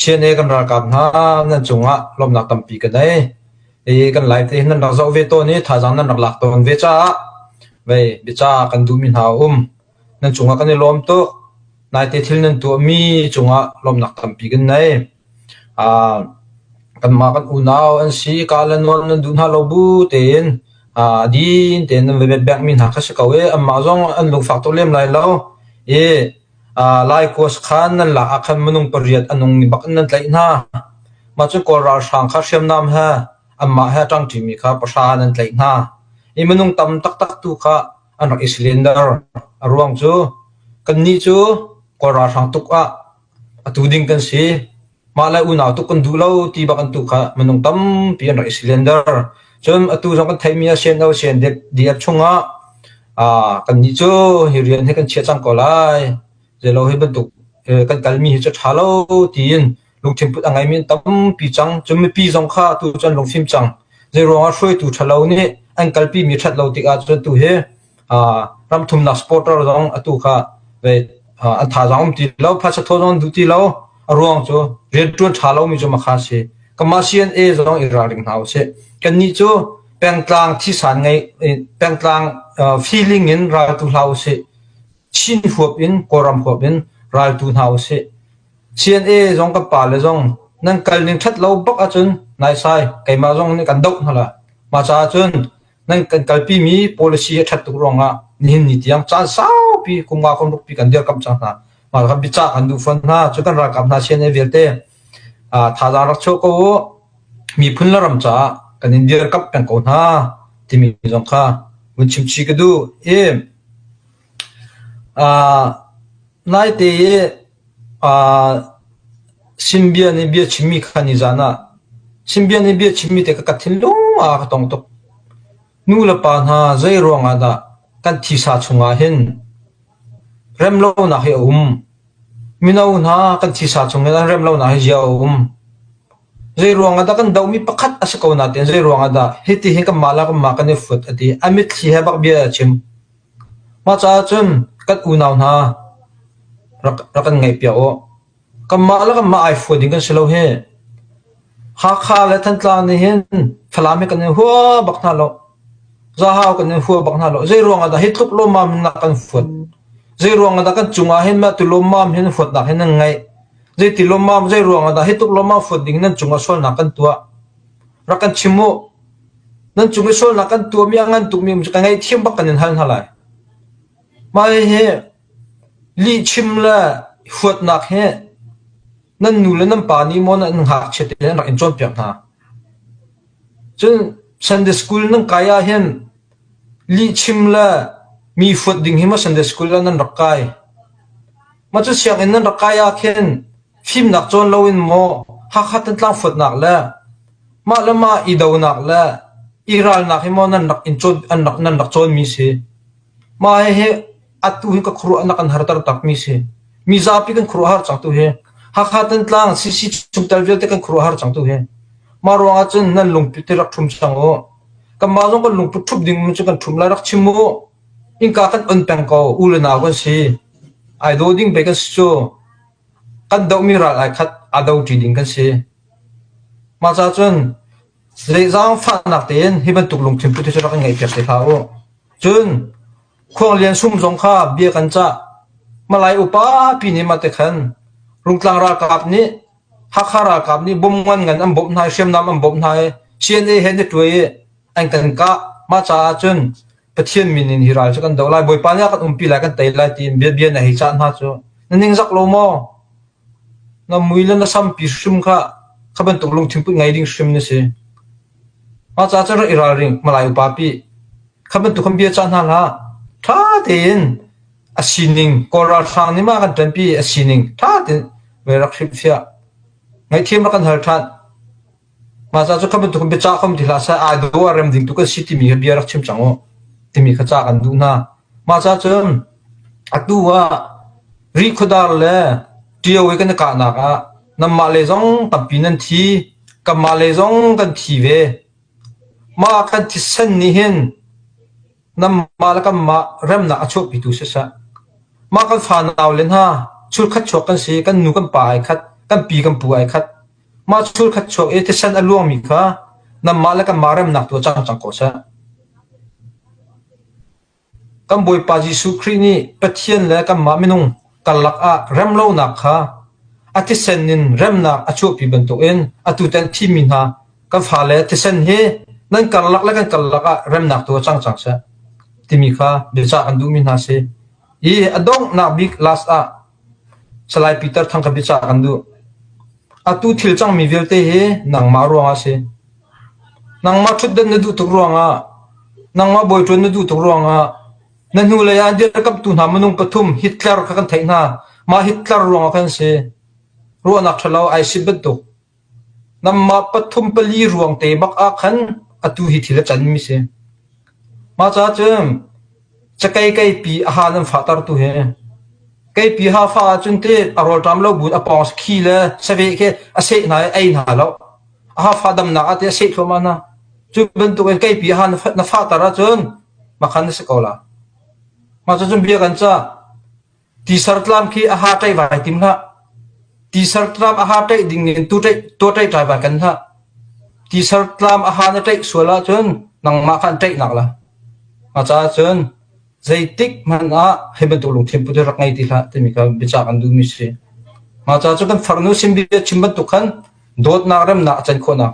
CNA kan ralkap hna nan cungah lawmhnak tampi ka nei. I kan live te hin nan rak zoh ve tawn i thazaang nan rak lak tawn ve caah vei biaca kan duhmi hna a um. Nan cungah kan i lawm tuk. Naite thil nan tuahmi cungah lawmhnak tampi kan nei. Ah kanmah kan unau an si ka le nawn nan duh hna lo bu tein ah din tein nan va betbekmi hna kha si ko i anmah zong an lungfak tuk lem lai lo. I Laikua sakhan nan lak ah khan minung pariat a nung bak in nan tlaih hna. Mah cu Kawl ralhrang kha hriamnam he anmah he a ṭangṭimi kha pahra nan tlaih hna. I minung tam taktak tu kha an rak i cylinder. A ruang cu kannih cu Kawl ralhrang tuk ah atu ding kan si. Mah le unau tuk kan duh lo ti bak an tu kha minung tampi an rak i cylinder. Cun atu zong kan theihmi ah CNO CNDF chungah kannih cu hi rian hi kan chiah cang ko lai. Zeilo hi bantuk kan kalmi hi cu ṭha lo tiin lungthin put a ngeimi an tampi cang. Cun mipi zong kha atu cu an lungfim cang. Zeiruangah hruaitu ṭhalo nih an kalpimi ṭhat lo tikah cun tu hi ramthumnak supporter zong atu kha an thazaang um ti lo, phaisa thaw zong an duh ti lo. A ruang cu rianṭuan ṭha lomi cu makha si. Kanmah CNA zong i ralring hna usih. Kannih cu pengtlang thisan ngei pengtlang feeling in raltu hlah usih. Chin huap in Kawlram huap in raltu hna usih. CNA zong kan pale zong nan kal ning ṭhat lo bak ahcun naisai keimah zong nih kan doh hna la. Mah caah cun nan kan kalpimi policy a ṭhat tuk ruangah nihin ni tiang caan saupi kum nga kum rukpi kan dirkamh cang hna. Mah kan biacah kan duh fawn hna. Cu kan ralkap hna CNA vialte thazaang rak chuah ko u. Miphun le ram caah kan in dirkamh peng ko hna timi zong kha vun chimchih ka duh. I naite i Simbia nih bia chimmi kha nizan ah Simbia nih bia chimmi te ka thinlung ah ka tong tuk. Nu le pa hna zei ruangah dah kan thisa chungah hin remlonak hi a um? Mino hna kan thisa chung in an remlonak hi zia a um? Zei ruangah dah kan dohmi pakhat a si ko nain zei ruangah dah hiti hin kanmah le kanmah kan i fut a ti. A mitthli he bak bia a chim. Mah caah cun kan unau hna rak rak kan ngaihpiak u. Kanmah le kanmah ai fua ding kan si lo hi. Hakha le Thantlang nih hin Falam hi kan in hua bak hna lo. Zahau kan in hua bak hna lo. Zei ruangah dah hi tluk lawmmam hin nak kan fuat? Zei ruangah dah kan cungah hin mah tu lawmmam hin huatnak hin nan ngeih? Zeiti lawmmam zei ruangah dah hi tluk lawmmam fuat ding nan cungah sualnak kan tuah? Rak kan chim u. Nan cung i sualnak kan tuahmi a ngan tukmi um cu ka ngaihthiam bak kan in hal hna lai. Mah hihi lihchim le huatnak hi nan nu le nan pa nih maw nan ngakchia te an rak in cawnpiak hna. Cun Sunday school nan kai ah hin lihchim le mi fuat ding hi maw Sunday school ah nan rak kai. Mah cu sianginn nan rak kai ah khin fimnak cawn loin maw Hakha Thantlang fuatnak le mah le mah i donak le i ralnak hi maw nan rak in cawn an rak nan rak cawnmi si. Mah hihi atu hi ka khuaruah na kan harter takmi si. Mi zapi kan khuaruahhar cang tu hi. Hakha Thantlang CC chungtel vialte kan khuaruahhar cang tu hi. Mah ruangah cun nan lungput hi rak ṭhum cang u. Kanmah zong kan lungput ṭhup ding cu kan ṭhum lai rak chim u. Innka kan on peng ko u le nau kan si. Ai daw ding pei kan si cu. Kan dohmi ral ai khat aa do ṭi ding kan si. Mah caah cun zaangfahnak tein hi bantuk lungthin put hi cu rak in ngeihpiak te hlah u. Cun Khuanglian Sum zong kha bia kan cah. Malay upa pi nih mah te khan Rungtlang ralkap nih Hakha ralkap nih bom ngan ngan an bawmh hna i hriamnam an bawmh hna i CNA he an i ṭuai i an kan kah. Mah caah cun Pathian min in hi ral cu kan doh lai, Bawipa nih a kan umpi lai, kan tei lai tiin bia bia na hei cah hna cu na ningzak lo maw? Na mui le na sampi hrim kha kha bantuk lungthin put ngei ding hrim na si. Mah caah cun rak i ralring, Malay upa pi. Kha bantuk khan bia cah hna hlah. Ṭha tein a sining, Kawl ralhrang nih mah kan ṭanpi a sining ṭha tein ve rak hrilhfiah. Ngaihthiam rak kan hal ṭhan. Mah ca cu kha bantuk in biacah kho ti hlah seh, ai daw a rem ding tu kan si timi kha bia rak chim cang u timi kha ca kan duh hna. Mah ca cun atu ah Rihkhawdar le Ṭio i kan i kahnak ah nanmah lei zong tampi nan thi, kanmah lei zong kan thi ve. Mah kan thisen nih hin Nanmah le kanmah remnak a chuahpitu siseh, mah kan fanau le hna chulkhat chuak kan si, kan nu kan pa ai khat. Kan pi kan pu ai khat. Mah chul khat chuak i thisen a luangmi kha nanmah le kanmah remnak tu ah cang cang ko seh. Kan Bawipa Jesuh Khrih nih Pathian le kanmah minung karlak ah remlonak kha a thisen in remnak a chuahpi bantukin atu tan thimi hna kan fale thisen hi nan karlak le kan karlak ah remnak tu ah cang cang seh timi kha biacah kan duhmi hna si. I a donghnak bik last ah Salai Peter Thang ka biacah kan duh. Atu thil cangmi vialte hi nangmah ruangah a si. Nangmah ṭhutdan na duh tuk ruangah, nangmah bawi ṭuan na duh tuk ruangah, na hnulei ah dirkamhtu hna minung pathum Hitler kha kan theih hna. Mah Hitler ruangah khan si. Ruahnak ṭhalo ai sit bantuk. Nanmah pathum pali ruang te bak ah khan atu hi thil a canmi si. Mah caah cun cakei keipi a ha nan fahtertu hi keipi ha fah ahcun ti a rawlṭam lo buin a pawng khi le saveh khi a seh hna i ei hna lo. A ha fah damnak ah ti a seh thluahmah hna. Cu bantukin keipi a ha na fahter ahcun makhan na si ko la. Mah cucun bia kan cah. Tisartlam khi a ha ṭaih vai tim hlah. Tisartlam a ha ṭaih ding in tu ṭaih tuah ṭaih ṭai vai kan hlah. Tisartlam a ha na ṭaih sual ahcun nangmah kha an ṭaihnak la. Mah caah cun zeitik hmanh ah hi bantuk lungthin put hi rak ngei ti hlah timi kha biacah kan duhmi si. Mah caah cun kan farnu sin bia chim bantuk khan dawtnak remnak a can khawhnak.